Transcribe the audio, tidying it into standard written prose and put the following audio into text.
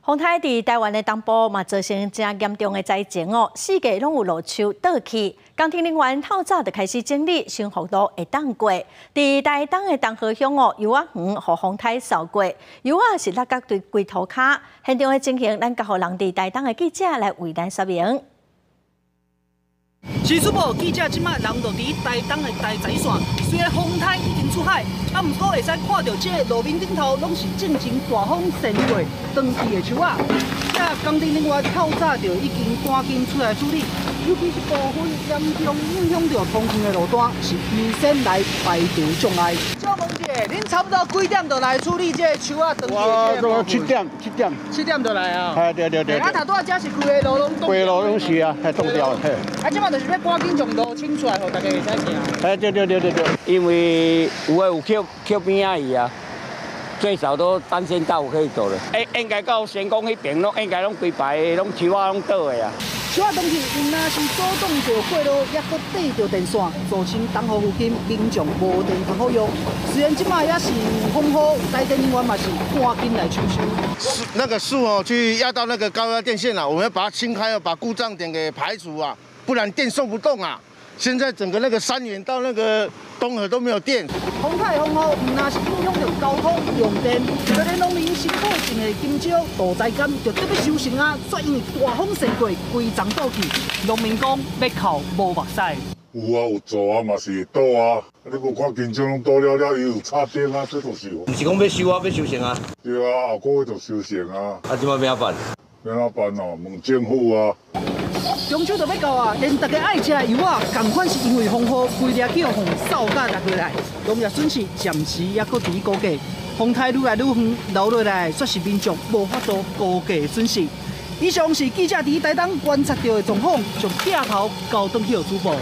風颱佇台灣的東部嘛造成誠嚴重的災情哦，四界攏有路樹倒去，工程人員透早就開始整理，修復路會當過。佇台東的東河鄉哦，柚仔園予風颱掃過，柚仔是落甲對規塗跤。現場的情形，咱交予人佇台東的記者來為咱說明。是主播記者這擺人就佇台東的台十一線，雖然風颱已經出海，啊，毋過會使看到這个路面頂頭攏是進前大風扇過斷去的樹仔。這工程人員透早就已經趕緊出來處理，尤其是部分嚴重影響著通行的路段，是優先來排除障礙。請問一下，恁差不多幾點就來處理這个樹仔斷去的？我7點，7點。 7點就來啊？係對對對。啊，頭拄仔這是規个路攏規路攏是啊，係凍掉，嘿。啊，這擺就是欲趕緊將路清出來，予大家會使行。哎，對對對對對。因為有的有靠靠邊仔去啊，最少都單線道可以走了。哎，應該到仙宮彼邊攏應該攏規排攏樹仔攏倒的啊。樹仔斷去，毋但是阻擋著過路，猶閣短著電線，造成東河附近民眾無電通好用。雖然這擺也是有風雨，台電人員嘛是趕緊來搶修。是那個樹哦，去壓到那個高壓電線了，我們要把它清開，把故障點給排除啊，不然電送不動啊。現在整個那個三元到那個東河都沒有電。風颱風雨，毋但是影響著交通用電，就連農民辛苦種的香蕉、杜仔柑，就得欲收成啊，卻因為大風扇過，規叢倒去，農民講欲哭無目屎。有啊，有做啊，嘛是會倒啊。你無看香蕉攏倒了了，伊有插電啊，這都是。毋是講欲收啊，欲收成啊。對啊，後個月就收成啊。啊，這擺欲按怎辦？欲按怎辦哦？問政府啊。中秋就欲到啊，連大家愛食的柚仔，仝款是因為風雨，規粒去予風掃甲落來，農業損失暫時猶閣佇估計。風颱愈來愈遠，留落來卻是民眾無法度估計的損失。以上是記者佇台東觀察著的狀況，將鏡頭交轉去予主播。